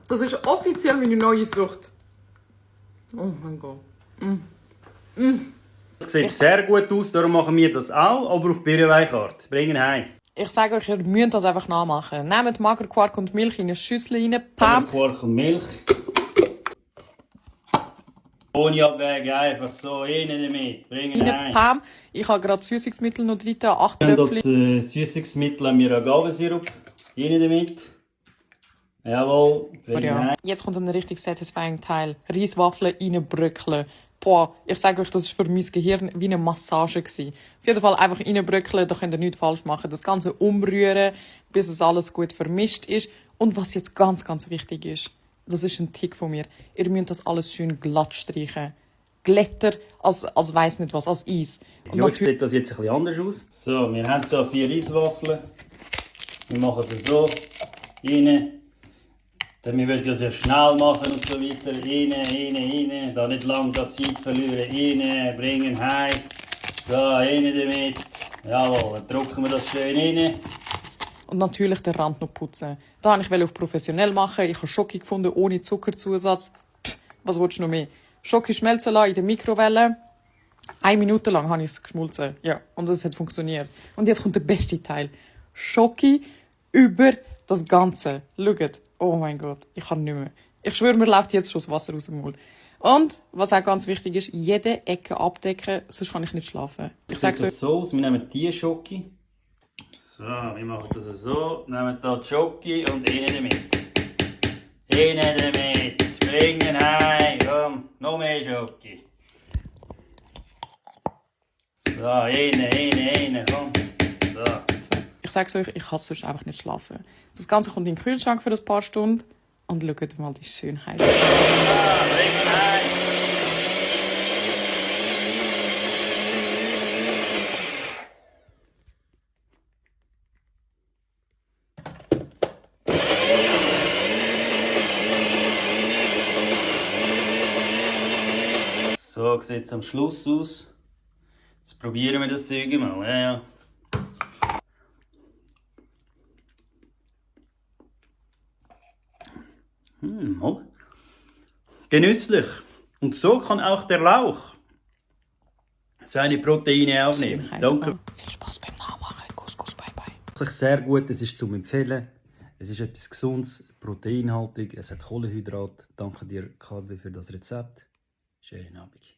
Das ist offiziell meine neue Sucht. Oh mein Gott. Das sieht sehr gut aus, darum machen wir das auch, aber auf Birrenweinkarte. Bringen heim. Ich sage euch, ihr müsst das einfach nachmachen. Nehmt Magerquark und Milch in eine Schüssel rein. Pam. Quark und Milch. Ohne Abwägen, einfach so rein damit. Bringen heim. Pam. Ich habe gerade Süßungsmittel noch drin, 8 Und das Tröpfchen. Süßungsmittel haben wir Agavesirup. Rein damit. Jawohl, bringen heim. Jetzt kommt ein richtig satisfying Teil. Reiswaffeln reinbröckeln. Boah, ich sage euch, das war für mein Gehirn wie eine Massage gewesen. Auf jeden Fall einfach reinbröckeln, da könnt ihr nichts falsch machen. Das Ganze umrühren, bis es alles gut vermischt ist. Und was jetzt ganz, ganz wichtig ist, das ist ein Tick von mir. Ihr müsst das alles schön glatt streichen. Glätter als weiss nicht was, als Eis. Und Ja, sieht das jetzt ein bisschen anders aus. So, wir haben hier 4 Reiswaffeln. Wir machen das so. Rein. Denn wir wollen ja sehr schnell machen und so weiter. Rein. Da nicht lange Zeit verlieren. Rein, bringen heim. So, rein damit. Jawohl, dann drücken wir das schön rein. Und natürlich den Rand noch putzen. Da wollte ich auf professionell machen. Ich habe Schoki gefunden, ohne Zuckerzusatz. Was willst du noch mehr? Schoki schmelzen lassen in der Mikrowelle. 1 Minute lang habe ich es geschmolzen. Ja, und es hat funktioniert. Und jetzt kommt der beste Teil. Schoki über das Ganze. Schaut. Oh mein Gott, ich kann nicht mehr. Ich schwöre, mir läuft jetzt schon das Wasser aus dem Mund. Und, was auch ganz wichtig ist, jede Ecke abdecken, sonst kann ich nicht schlafen. Ich sage das so aus. Wir nehmen die Schoki. So, wir machen das so. Nehmen hier die Schoki und rein damit. Rein damit. Bringen heim. Komm, noch mehr Schoki. So, rein, komm. So. Ich sage euch, ich kann sonst einfach nicht schlafen. Das Ganze kommt in den Kühlschrank für ein paar Stunden. Und schaut mal die Schönheit. Bringen heim. So sieht es am Schluss aus. Jetzt probieren wir das Zeug mal. Ja. Genüsslich. Und so kann auch der Lauch seine Proteine aufnehmen. Schönheit. Danke. Viel Spaß beim Nachmachen. Kuss, bye bye. Wirklich sehr gut. Es ist zum Empfehlen. Es ist etwas Gesundes, proteinhaltig. Es hat Kohlenhydrat. Danke dir, Kabi, für das Rezept. Schönen Abend.